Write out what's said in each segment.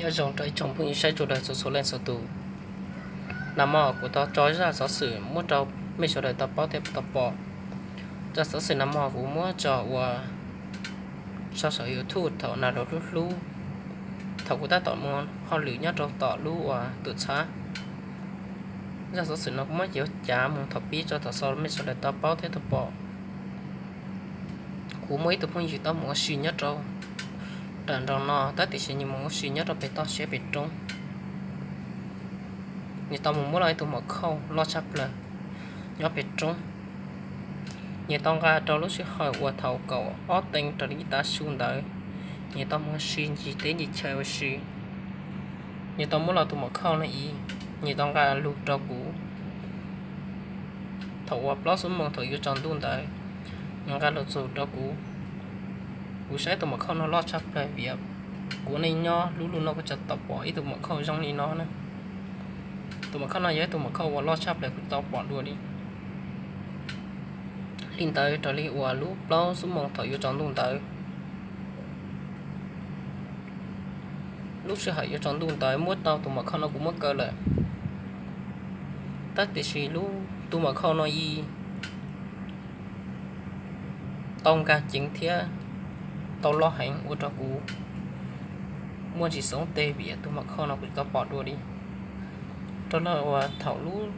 Nyob zoo rau ib tsoom phooj ywg saib txhua leej txhua tus. Nag hmo kuv tau tso zaj xov xwm muab rau mej sawv daws tau paub thiab tau pom. Zaj xov xwm nag hmo kuv muab tso ua sau saum YouTube thaum nag los hlub hlub, thaum kuv tab tom mus hauj lwm nyob rau tom lub uas tuam txhab. Zaj xov xwm no kuv muab cev cav mus thaum pib tso tom xaus mej sawv daws tau paub thiab tau pom. Kuv muaj ib tug phooj ywg tau mus ua si nyob rau nram nroog no, tab tiam sis nws mus ua si nyob rau pem toj siab pem roob. Nws tau mus muab los ib tug maum khauj loj tshaj plaws nyob pem roob. Nws tau nqa rau lub sij hawm uas thaum kaum ob teev raws li ib tav su ntawd, nws tau mus ua si ncig teb ncig chaw ua si. Nws tau muab los tus maum khauj no ib, nws tau nqa lug rau kuv. Thaum uas plaub xuab moos thaum yuav tsaus ntuj ntawd, nws nqa lug txug rau kuv. Kuv saib tus maum khauj no loj tshaj plaws vim kuv ua neej nyob lub lub no kuv tsis tau pom ib tug maum khauj zoo li no na. Tus maum khauj no yog ib tug maum khauj uas loj tshaj plaws kuv tau pom dua li. Li ntawd raws li uas lub plaub xuab moos thaum yuav tsaus ntuj ntawd, lub sij hawm yuav tsaus ntuj ntawd muab tau tus maum khauj no kuv muab kaw lawm. Tab tiam sis lub tus maum khauj no ib tau nkag ceev thiab tau loj heev ua rau kuv muaj ntsis xoob teg vim tus maum khauj no kuv tsis tau pom dua li. Rau lawm uas thaum lub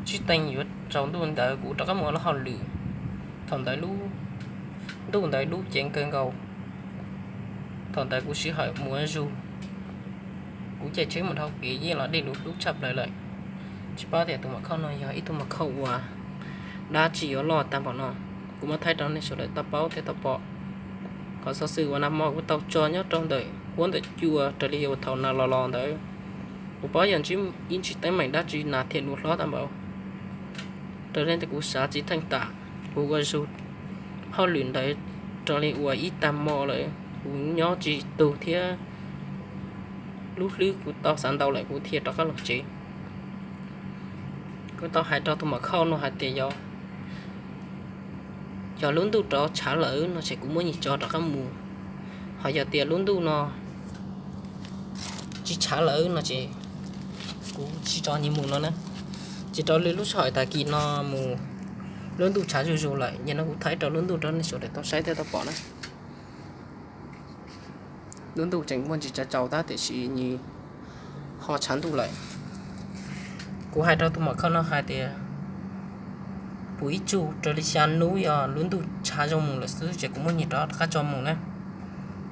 tsib teev yuav tsaus ntuj ntawd kuv rov qab mus ua lub hauj lwm. Thaum ntawd lub ntuj ntawd dub ceev kawg nkaus. Thaum ntawd kuv sij hawm mus ua zug, kuv caij tsheb mus dhau kev yeej los dej lug hlub tshaj plaws lawm. Tsis paub tias tus maum khauj no yog ib tug maum khauj uas dab tsi yuav loj tag npaum no. Kuv muab thaij rau nej sawv daws tau paub thiab tau pom. Qhov xov xwm uas nag hmo kuv tau tso nyob rau ntawm huab ntawm cua raws li uas thaum nag los los ntawd, kuv paub yog ib ntsis teeb meem dab tsi nag thiaj lug hlob tag npaum. Raws li kuv xav tsis theej tam, kuv ua zug hauj lwm ntawd raws li uas ib tag hmo lawm kuv nyob tsis tug thiab lub hlwb kuv tau xav ntau lawm kuv thiaj rov qab los tsev. Kuv tau hais rau tus maum khauj no hais tias yog, yog lub ntuj rov tshav lawm no ces kuv muab nyias tso rov qab mus. Ho yog tias lub ntuj no tsis tshav lawm no ces kuv tsis tso nyias mus no na. Ces raws li lub sij hawm tag kis no mus, lub ntuj tshav zuj zus lawm, nim no kuv thaij rau lub ntuj rau nej sawv daws tau saib thiab tau pom na. Lub ntuj tseem muaj ntsis tsaus tsaus tab tiam sis nws ho tshav ntuj lawm. Kuv hais rau tus maum khauj no hais tias, puv ib tsug raws li xya hnub yog lub ntuj tshav zoo mus lawm xwb ces kuv muab nyias rov qab tso mus na.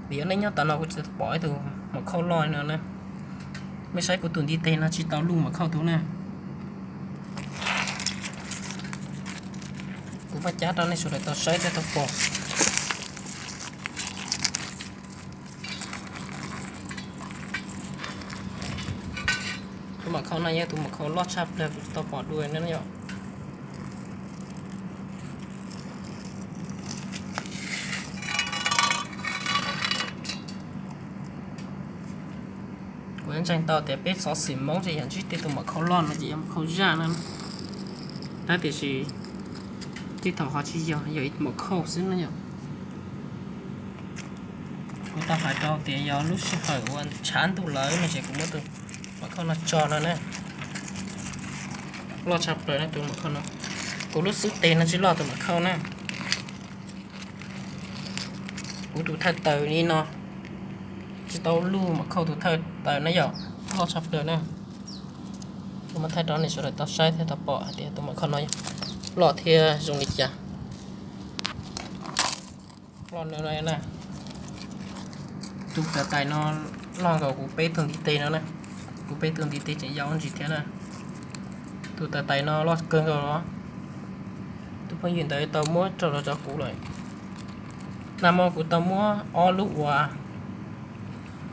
Vim ua neej nyob tas no kuv tsis pom ib tug maum khauj loj no na. Mej saib kuv tus ntiv tes no tsis tau luj maum khauj tus na. Kuv muab cab rau nej sawv daws tau saib thiab tau pom. Tus maum khauj no yog tus maum khauj loj tshaj plaws kuv tau pom dua na yom. Kuv ntseeg tau tias peb xov xwm Hmoob ces yog ntsib tej tus maum khauj loj no ces yog maum khauj zaj no, tab tiam sis tej thaum ho tsis yog, yog ib maum khauj xwb na yom. Kuv tau hais rau tias yog lub sij hawm uas tshav ntuj lawm no ces kuv muab tus maum khauj no tso no na. Loj tshaj plaws na tus maum khauj no. Kuv lub xub tes no tsis loj tus maum khauj na. Kuv tus thawj taws li no tsis tau luj maum khauj tus thawj taws na yom, loj tshaj plaws na. Kuv muab thaij rau nej sawv daws tau saib thiab tau pom hais tias tus maum khauj no loj thiab zoo li cas. Loj no na, tus taws tais no loj nkaus kuv peb tug ntiv tes no na, kuv peb tug ntiv tes tseem yau ntsis thiab na. Tus taws tais no loj kawg nkaus los. Tus phooj ywg ntawd tau muab rau los rau kuv lawm. Nag hmo kuv tau muab ob lub uas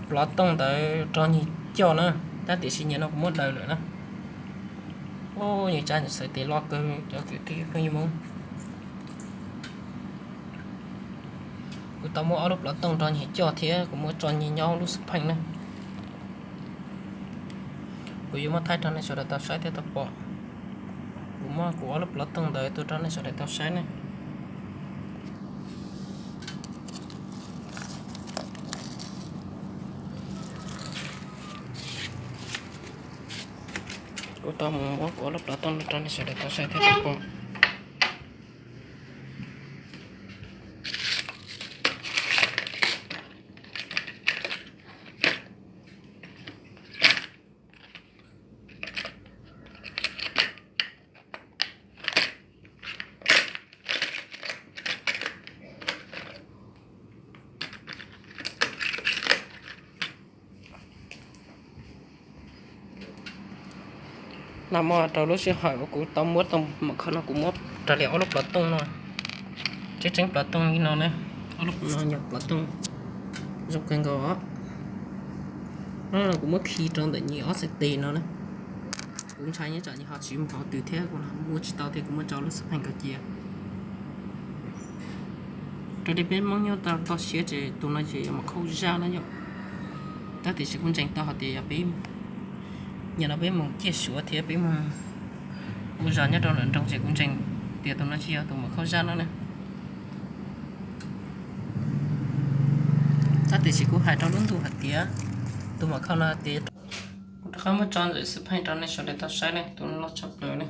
plov tooj ntawd rau nyias coj na, tab tiam sis nim no kuv muab daws lawm na. Nyias tsa nyias xaiv tes loj kawg cov kwv tij phooj ywg Hmoob. Kuv tau muab ob lub plov tooj rau nyias coj thiab kuv muab tso nyias nyob lub xub pheej na. Kuv yuav muab thaij rau nej sawv daws tau saib thiab tau pom. Kuv muab kuv ob lub plov tooj ntawd tuaj rau nej sawv daws tau saib ne. Kuv tau mus muab kuv ob lub plov tooj no rau nej sawv daws tau saib thiab tau pom. Nag hmo rau lub sij hawm uas kuv tau muab tau mom khau no kuv muab raws li ob lub plov tooj no. Tseeb tseeb plov tooj li no ne, ob lub no yog plov tooj zoo kawg nkaus. Ob lub no kuv muab khi rau ntawm nws ob txhais tes no na. Kuv ntshai nyob tsam nws ho tsiv mus hauv twg thiab kuv muab tsis tau thiab kuv muab tso lub xub pheej kaus cia. Raws li peb Hmoob nyob toj siab ces tus no ces yog mom khau zaj na yom. Tab tiam sis kuv ntseeg tau hais tias yog peb, nim no peb mus ciaj Suav thiab peb mus ua zog nyob rau nram nroog ces kuv ntseeg tias tus no tsis yog tus mom khau zaj no na. Tab tiam sis kuv hais rau lub ntuj hais tias tus mom khau no hais tias, kuv rov qab muab tso ntawm xub pheej rau nej sawv daws tau saib ne, tus no loj tshaj plaws ne.